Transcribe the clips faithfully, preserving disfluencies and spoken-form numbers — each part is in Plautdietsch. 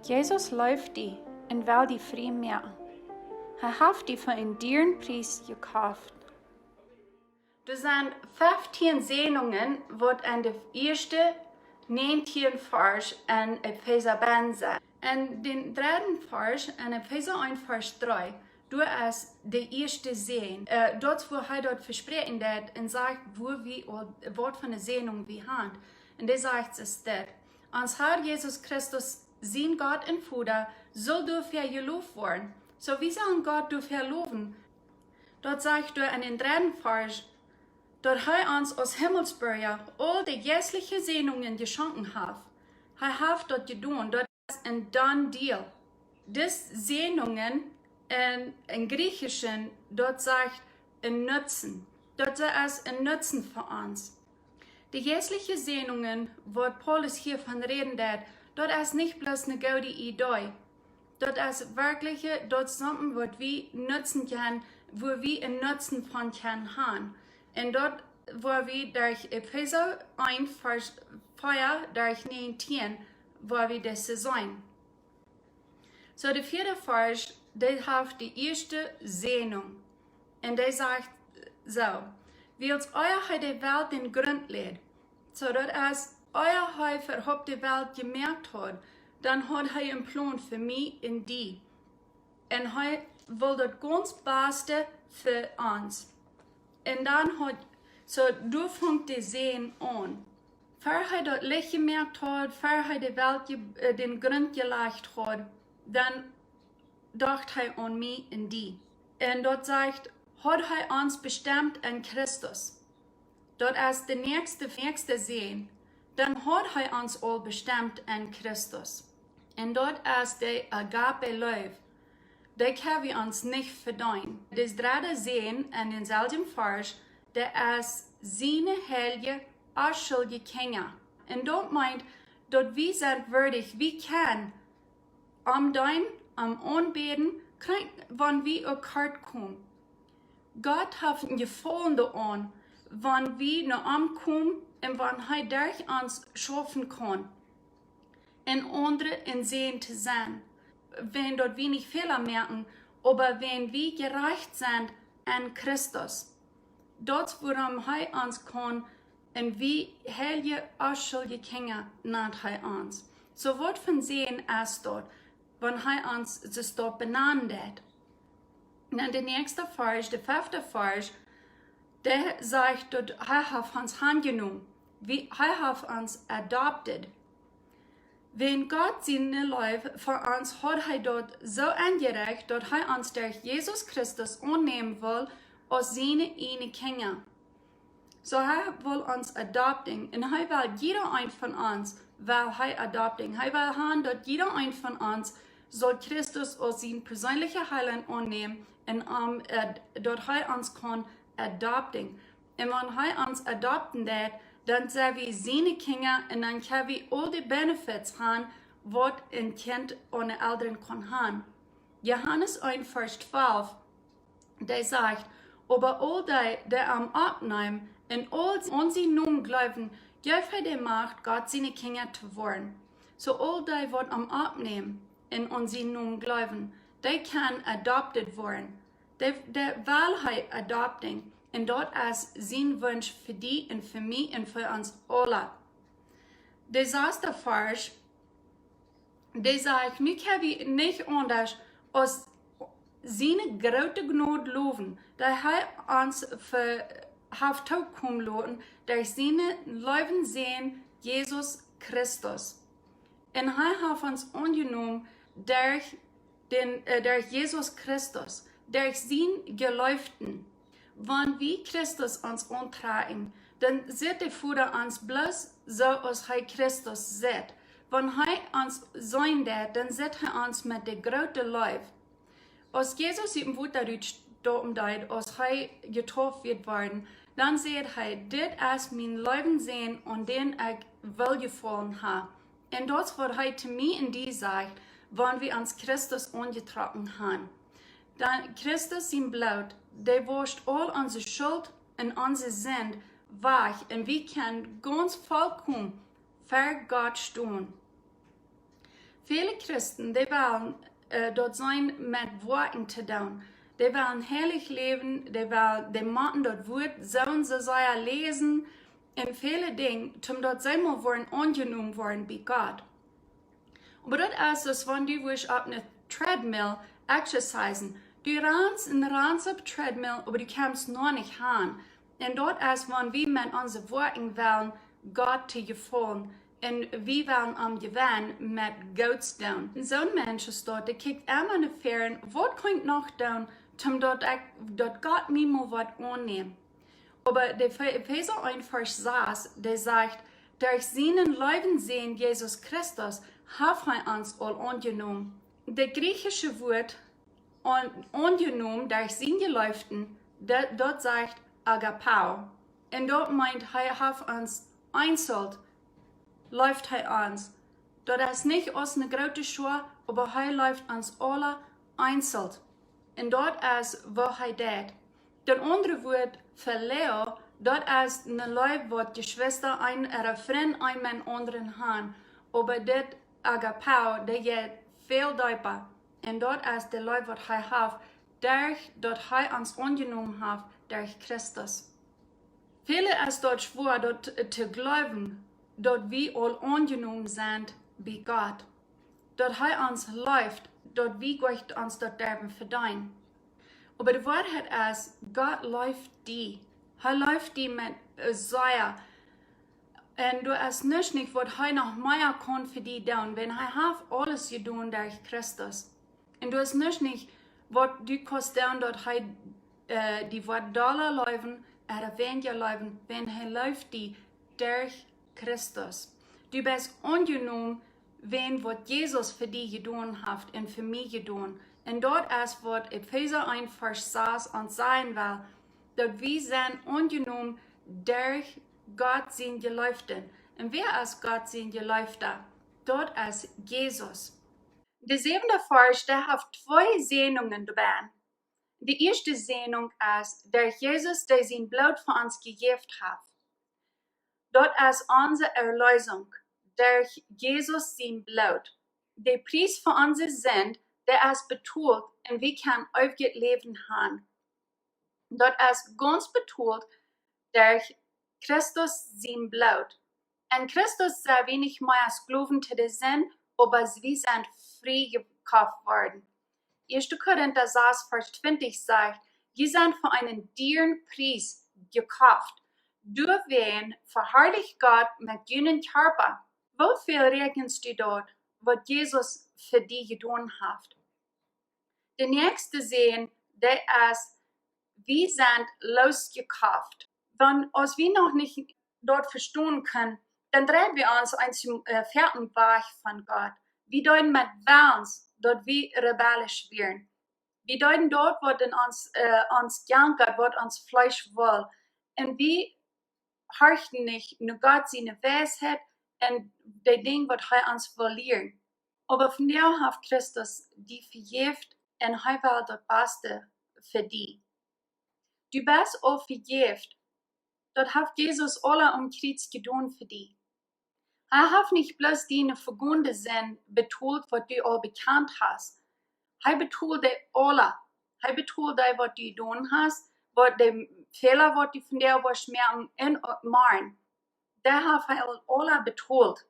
Jesus leeft die un well die frie moaken. Hee haft die fa een dieren Pries jekoft. Doa sent feftieen Säajnungen, waut en de ieeschte näajentieen Varsch en Efeesa bennen sent. En dän dredden Varsch en Efeesa eent Varsch dree, doa es de ieeschte Säajen. Äh, daut es, wua hee daut vespräakjen deed un sajcht, wua wie, waut fa eene Säajnunk wie haben. Un dee sajcht, es dit: Ons Herr Jesus Christus, sien Gott un Voda, saul doafäa jelowt woaren. Soo, wie sellen Gott doafäa lowen. Daut sajcht doa en dän dredden Varsch, daut hee ons aus Himmelsbirja aul de jeistliche Säajnungen jeschonken haft. Hee haft daut jedonen. Daut es een done deal. Dise Säajnungen en, en Jriechischen, daut sajcht een Nutzen. Daut es een Nutzen fa ons. De jeistliche Säajnungen, waut Paulus hia von räden deed, daut es nich bloos eene goode Idee. Daut es werkjlich, daut es something, waut wie nutzen kjennen, wua wie een Nutzen von kjennen haben. Un daut, wua wie derch Efeesa eent Varsch vea derch näajentieen, wua wie daut seenen. Soo, de vieede Varsch, dee haft de ieeschte Säajnunk. Un dee sajcht soo: Wiels ea hee de Welt dän Grunt läd, soo daut es, ea hee äwahaupt de Welt jemoakt haud, dan haud hee een Plon fa mie un die. Un hee wull daut gaunz baste fa ons. Un dan haud, soo, doa funk de Säajen aun. Ver hee daut Licht jemoakt haud, ver hee de Welt je-, äh, dän Grunt jelajcht haud, dan docht hee aun mie un die. Un daut sajcht, haud hee ons bestemt en Christus. Daut es de näakjste, näakjste Säajen. Dan haud hee ons aul bestemt en Christus. Un daut es de Agape Leew. Dee kjenn wie ons nich vedeenen. De dredde Säajen en dänselwjen Varsch, daut es siene heilje, onschuldje Kjinja. Un daut meent, daut wie sent wieedich, wie kjennen am deenen, am aunbäden, kjrieen, wan wie uk kort komen. Gott haft een Jefaulen doaraun, wan wie no am komen un wan hee derch ons schaufen kaun un aundre een Säajen to sennen. Wan daut wie nich Fäla moaken, oba wan wie jerajcht sent en Christus. Daut es wuarom hee ons kaun, un wie heilje, onschuldje Kjinja nant hee ons. Soo, waut fa een Säajen es daut, wan hee ons soo doa benanen deed? Un de näakjste Varsch, de fefte Varsch, dee sajcht, daut hee haft ons aunjenomen. Wie, hee haft ons adopted. Wan Gott siene Leew fa ons haud hee daut soo enjerecht, daut hee ons derch Jesus Christus aunnämen wull aus siene ieejne Kjinja. Soo hee wull ons adopting. Un hee well jieda een von ons, well hee adopting. Hee well haben, daut jieda een von ons saul Christus aus sien perseenelja Heilaunt aunnämen un, ähm, äh, daut hee ons kaun adopting. Un wan hee ons adopten deed, dan sent wie siene Kjinja un dan kjenn wie aul de benefits haben, waut een Kjint aun de Elren kaun haben. Johanes eent Varsch twalf, dee sajcht: Oba aul dee, dee am aunneemen un aul aun sienen Nomen jleewen, jeft hee de Macht, Gott siene Kjinja to woaren. Soo aul dee, waut am aunnämen un aun sienen Nomen jleewen, dee kjennen adopted woaren. Dee, dee well hee adopting. Un daut es sien Wunsch fa die un fa mie un fa ons aule. De sasde Varsch, dee sajcht: Nu kjenn wie nich aundasch aus siene groote Jnod lowen, daut hee ons fa haft tookomen loten derch sienen leewen Sän Jesus Christus. Un hee haft ons aunjenomen derch dän, äh, derch Jesus Christus, derch sienen Jleewen. Wan wie Christus ons auntrakjen, dan sitt de Voda ons bloos soo aus hee Christus sitt. Wan hee ons seenen deed, dan sitt hee ons met de groote Leew. Aus Jesus ut dän Wota rutstaupen deed, aus hee jedeept wort, dan säd hee: Dit es mien leewa Sän, aun dän ekj Woljefaulen hab. Un daut es waut hee to mie un die sajcht, wan wie ons Christus aunjetrocken haben. Dan Christus sien Bloot, dee woascht aul onse Schult un onse Sind wajch un wie kjennen gaunz volkomen ver Gott stonen. Väle Christen, dee wellen, äh, daut sennen met Woakjen to doonen. Dee wellen heilich läwen, dee wellen, dee motten daut Wuat soo un soo sea läsen un väle Dinja, om daut see mol woaren aunjenomen woaren bie Gott. Oba daut es aus wan du wurscht opp eene Treadmill exercisen. Du rannst un rannst opp Treadmill, oba du kjemst noch nich han. Un daut es wan wie met onse Woakjen wellen Gott to jefaulen. Un wie wellen am jewennen met Goots doonen. Un soon Mensch es daut, dee kjikjt emma no väaren, waut kaun ekj noch doonen, om daut ekj, daut Gott mie mol woat aunnemen. Oba de Efe-, Efeesa eent Varsch sas, dee sajcht: "Derch sienen leewen Sän Jesus Christus haft hee ons aul aunjenomen." De griechische Wuat aun-, aunjenomen derch sienen Jeleeften, daut, daut sajcht agapao. Un daut meent, hee haft ons eenzeln, leeft hee ons. Daut es nich aus eene groote Schoa, oba hee leeft ons aula eenzeln. Un daut es waut hee deed. Daut aundre Wuat phileo, daut es eene Leew waut Jeschwista een, ooda Frind een met aundren han. Oba dit agapao, dee jeit väl deepa. Un daut es de Leew waut hee haft, derch daut hee ons aunjenomen haft derch Christus. Väle es daut schwoa daut to jleewen, daut wie aul aunjenomen sent bie Gott. Daut hee ons leeft, daut wie goanich ons daut derwen vedeenen. Oba de Woarheit es, Gott leeft die. Hee leeft die met, äh, sea. Un doa es nuscht nich waut hee noch mea kaun fa die doonen, wiels hee haft aules jedonen derch Christus. Un doa es nuscht nich waut du kaust doonen daut hee, äh, die woat dolla leewen ooda weinja leewen, wiels hee leeft die derch Christus. Du best aunjenomen wiels waut Jesus fa die jedonen haft un fa mie jedonen. Un daut es waut Efeesa eent Varsch sas ons sajen well, daut wie sent aunjenomen derch Gott sienen Jeleeften. Un wäa es Gott sien Jeleefta? Daut es Jesus. De säwende Varsch, dee haft twee Säajnungen doabie. De ieeschte Säajnunk es, derch Jesus, dee sien Bloot fa ons jejäft haft. Daut es onse Erleesunk, derch Jesus sien Bloot. De Pries fa onse Sind, dee es betolt un wie kjennen eewjet Läwen han. Daut es gaunz betolt derch Christus sien Bloot. En Christus sent wie nich mea Sklowen to de Sind, oba wie sent frie jekoft worden. Ieeschte Korinta sas Varsch twintich sajcht: "Jie sent fa eenen dieren Pries jekoft. Doawäajen veharlicht Gott met junen Kjarpa." Woo väl räakjenst du daut, waut Jesus fa die jedonen haft? De näakjste Säajen, dee es, wie sent loosjekoft. Dan, aus wie noch nich daut vestonen kunnen, dan dreiden wie ons eent, äh, wieda wajch von Gott. Wie deeden met Wellen, daut wie rebellisch wieren. Wie deeden daut waut en ons, äh, ons jankat, waut ons Fleesch well. Un wie horchten nich no Gott siene Weisheit un de Dinja waut hee ons well lieren. Oba vondoag haft Christus die vejäft un hee well daut baste fa die. Du best aul vejäft. Daut haft Jesus aula aum Kjriez jedonen fa die. Hee haft nich bloos diene vegone Sind betolt, waut du aul bekjant hast. Hee betolt dee aula. Hee betolt dee, waut du jedonen hast, waut de Fäla, waut du vondoag woascht moaken un, äh, morjen. Dee haft hee aul aula betolt.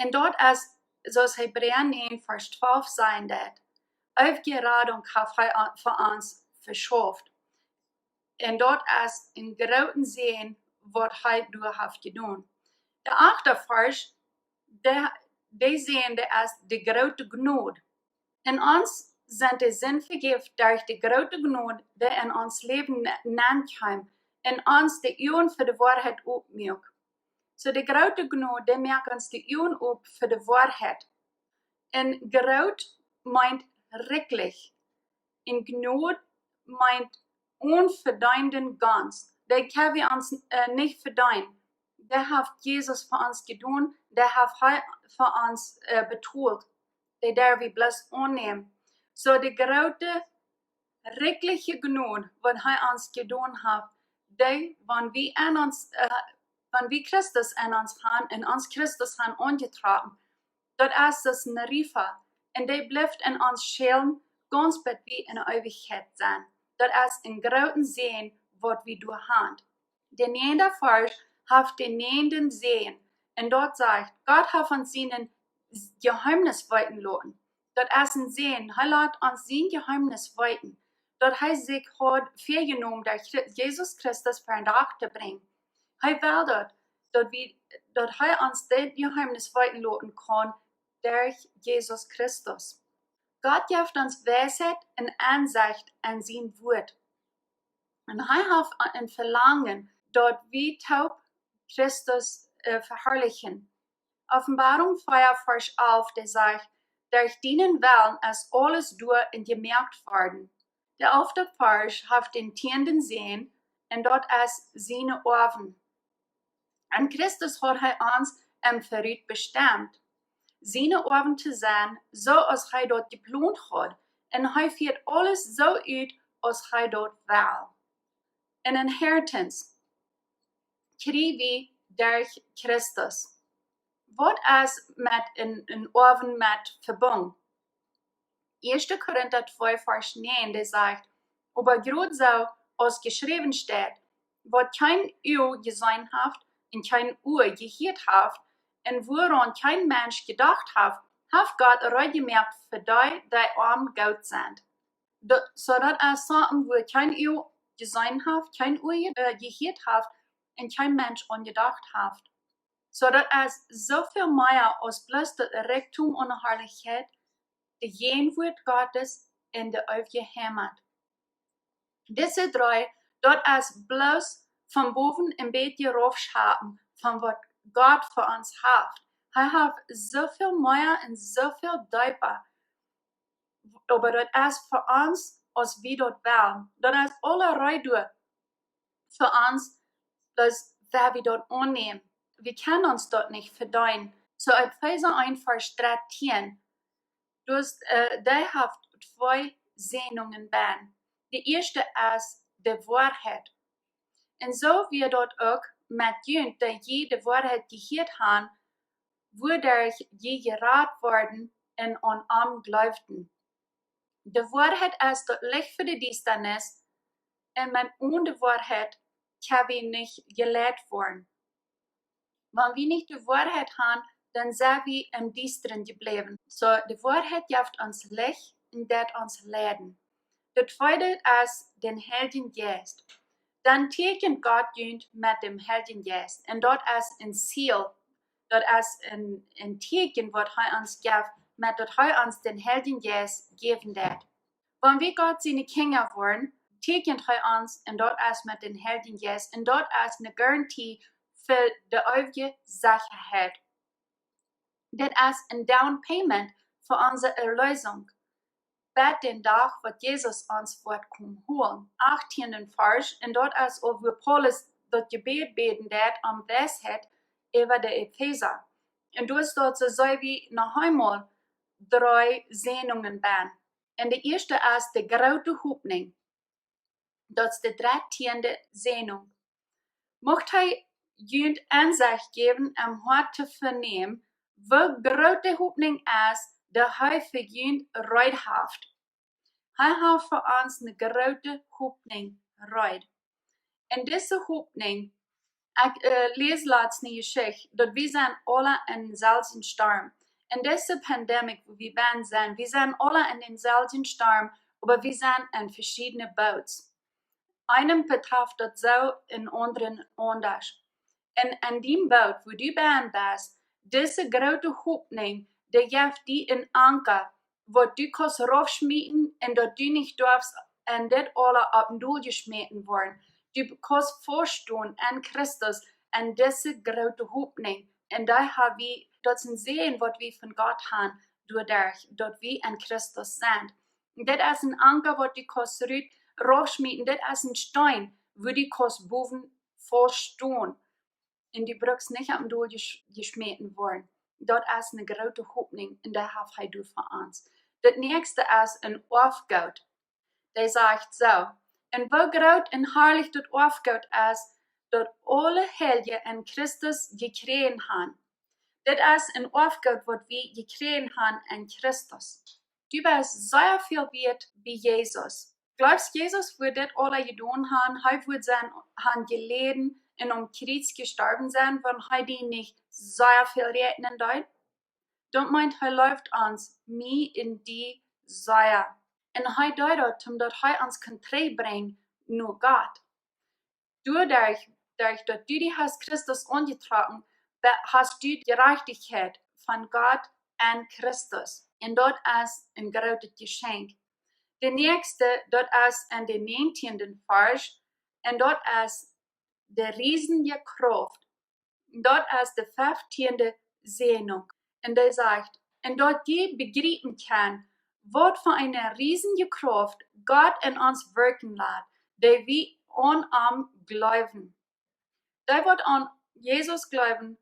Un daut es, soo aus Hebräa näajen Varsch twalf sajen deit, eewje Radunk haft hee aun, fa ons veschauft. Un daut es een grooten Säajen waut hee doa haft jedonen. De achte Varsch, dee, dee Säajen, dee es de groote Jnod. En ons sent de Sind vejäft derch de groote Jnod, dee en ons Läwen ne-, nenkjeem, un ons de Uagen fa de Woarheit opmuak. Soo de groote Jnod, dee moakt ons de Uagen op fa de Woarheit. Un groot meent rikjlich. Un Jnod meent onvedeenden Gunst. Dee kjenn wie ons, äh, nich vedeenen. Dee haft Jesus fa ons jedonen, dee haft hee fa ons, äh, betolt. Dee derw wie bloos aunnämen. Soo de groote, rikjliche Jnod, waut hee ons jedonen haft, dee, wan wie en ons, äh, wan wie Christus en ons han un ons Christus han aunjetrocken, Daut es aus een Riefa, un dee blift en ons Schälen gaunz bat wie en Eewichkjeit sennen. Daut es een grooten Säajen, waut wie doa haben. De näajende Varsch haft dän näajenden Säajen, un daut sajcht: Gott haft ons sien Jeheemnis weeten loten. Daut es een Säajen, hee lat ons sien Jeheemnis weeten, daut hee sikj haud väajenomen, daut Chri-, Jesus Christus ver een Dach to brinjen. Hee well daut, daut wie, daut hee ons dit Jeheemnis weeten loten kaun derch Jesus Christus. Gott jeft ons Weisheit un Ensecht en sien Wuat. Un hee haft een Velangen, daut wie toop Christus, äh, veharlichen. Openboarunk vea, Varsch alf, dee sajcht: Derch dienen Wellen es aules doa un jemoakt worden. De alfte Varsch haft dän tieenden Säajen, un daut es siene Oawen. En Christus haud hee ons em verut bestemt, siene Oawen to sennen, soo aus hee daut jeplont haud. Un hee fieet aules soo ut, aus hee daut well. Een inheritance kjrie wie derch Christus. Waut es met een, een Oawen met vebungen? Ieeschte Korinta twee, Varsch näajen, dee sajcht: Oba jrod soo aus jeschräwen steit: Waut kjeen Uag jeseenen haft un kjeen Ua jehieet haft, un wuaraun kjeen Mensch jedocht haft, haft Gott reed jemoakt fa dee, dee aun am goot sent. Daut, soo daut es something, wua kjeen Uag jeseenen haft, kjeen Ua je-, äh, jehieet haft, un kjeen Mensch aun jedocht haft. Soo daut es soo väl mea aus bloos daut Rikjdom un Harlichkjeit, de Jäajenwuat Gottes un de eewje Heimat. Dise dree, daut es bloos von bowen een bät raufschapen von waut Gott fa ons haft. Hee haft soo väl mea un soo väl deepa. Oba daut es fa ons, aus wie daut wellen. Daut es aula reed fa ons, daut wie daut aunnämen. Wie kjennen ons daut nich vedeenen. Soo Efeesa eent, Varsch dartieen, daut, äh, dee haft twee Säajnungen bennen. De ieeschte es de Woarheit. Un soo wia daut uk met junt, dee jie de Woarheit jehieet haben, wuaderch jie jerat worden un aun am jleewden. De Woarheit es daut Licht fa de Diestanis, un met, onen de Woarheit kjenn wie nich jeleit woaren. Wan wie nich de Woarheit haben, dan sent wie em Diestren jebläwen. Soo, de Woarheit jeft ons Licht un deit ons leiden. De tweede es dän Heiljen Jeist. Dan tieekjent Gott junt met dän Heiljen Jeist. Un daut es een Siegel. Daut es een, een Tieekjen, waut hee ons jeft, met daut hee ons dän Heiljen Jeist jäwen deit. Wan wie Gott siene Kjinja woaren, tieekjent hee ons, un daut es met dän Heiljen Jeist, un daut es eene Garantie fa de eewje Sechaheit. Dit es een down payment fa onse Erleesunk, bat dän Dach, waut Jesus ons woat komen holen. Achttieenden Varsch, un daut es uk, wua Paulus daut Jebäd bäden deed om Weisheit äwa de Efeesa. Un doa steit, soo see wie noch eemol dree Säajnungen bennen. Un de ieeschte es de groote Hopninj. Daut es de dartieende Säajnunk. Mucht hee junt Ensecht jäwen, em Hoat to venämen, woo groot de Hopninj es, dee hee fa junt reed haft. Hee haft fa ons eene groote Hopninj reed. Un dise Hopninj, ekj, äh, läs latst eene Jeschicht, daut wie sent aula en dänselwjen Storm. En dise Pandemic, wua wie bennen sent, wie sent aula en dänselwjen Storm, oba wie sent en veschiedne Boots. Eenem betrafft daut soo, een aundren aundasch. Un en dien Boot, wua du bennen best, dise groote Hopninj, dee jeft die een Anka, waut du kaust raufschmieten un daut du nich darfst en dit aula opp dän Dol jeschmäten woaren. Du kaust faust stonen en Christus, en dise groote Hopninj. Un dee ha wie, daut es een Säajen, waut wie von Gott haben, doaderch daut wie en Christus sent. Dit es een Anka, waut du kaust rut raufschmieten. Dit es een Steen, wua du kaust bowen faust stonen. Un du brukst nich opp dän Dol jesch-, jeschmäten woaren. Daut es eene groote Hopninj un dee haft hee doa fa ons. Daut näakjste es een Oafgoot. Dee sajcht soo: Un woo groot un harlich daut Oafgoot es, daut aule Heilje en Christus jekjräajen haben. Dit es een Oafgoot waut wie jekjräajen han en Christus. Du best sea väl wieet bie Jesus. Jleefst Jesus wudd dit aula jedonen han, hee wudd sennen, han jeläden un aum Kjriez jestorwen sennen, wan hee die nich sea väl räakjnen deed? Daut meent, hee leeft ons, mie un die sea. Un hee deed daut, om daut hee ons kunn trigjbrinjen no Gott. Doaderch, derch daut du die hast Christus aunjetrocken, be-, hast du de Jerajchtichkjeit von Gott en Christus. Un daut es een grootet Jeschenkj. De näakjste, daut es en de näajentieenden Varsch, un daut es de riesenje Krauft. Daut es de feftieende Säajnunk. Un dee sajcht, un daut jie bejriepen kjennen, waut fa eene riesenje Krauft Gott en ons wirkjen lat, dee wie aun am jleewen. Dee waut aun Jesus jleewen,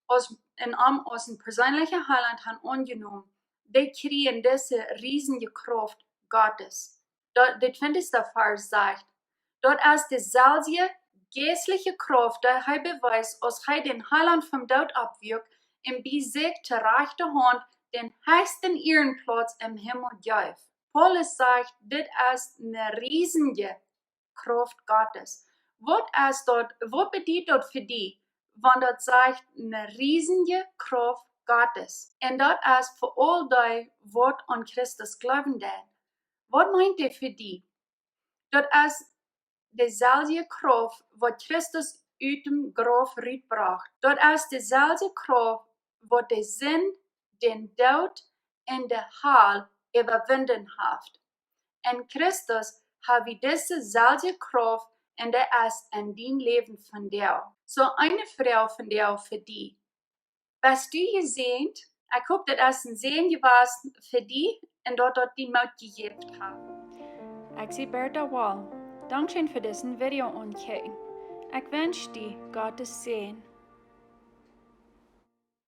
aus, un am aus een perseenlicha Heilaunt han aunjenomen, dee kjrieen dise riesenje Krauft Gottes. Daut, de twintichste Varsch sajcht, daut es deeselwje jeistliche Krauft, dee hee bewees, aus hee dän Heilaunt vom Doot oppwuak un bie sikj to rajchte Haunt dän hechsten Ierenplauz em Himmel jeef. Paulus sajcht, dit es eene riesenje Krauft Gottes. Waut es daut, waut bediet daut fa die, wan daut sajcht, eene riesenje Krauft Gottes? Un daut es fa aul dee, waut aun Christus jleewen doonen. Waut meent dee fa die? Daut es deeselwje Krauft, waut Christus ut däm Grauf rutbrocht. Daut es deeselwje Krauft, waut de Sind, dän Doot un de Hal äwawunden haft. En Christus ha wie dise selwje Krauft un dee es en dien Läwen vondoag. Soo, eene Froag vondoag fa die. Best du jesäajent? Ekj hop, daut es een Säajen jewast fa die un daut daut die Moot jejäft haft. Ekj sie Bertha Wall. Dankscheen fa disen Video aunkjikjen. Ekj wensch die Gottes Säajen.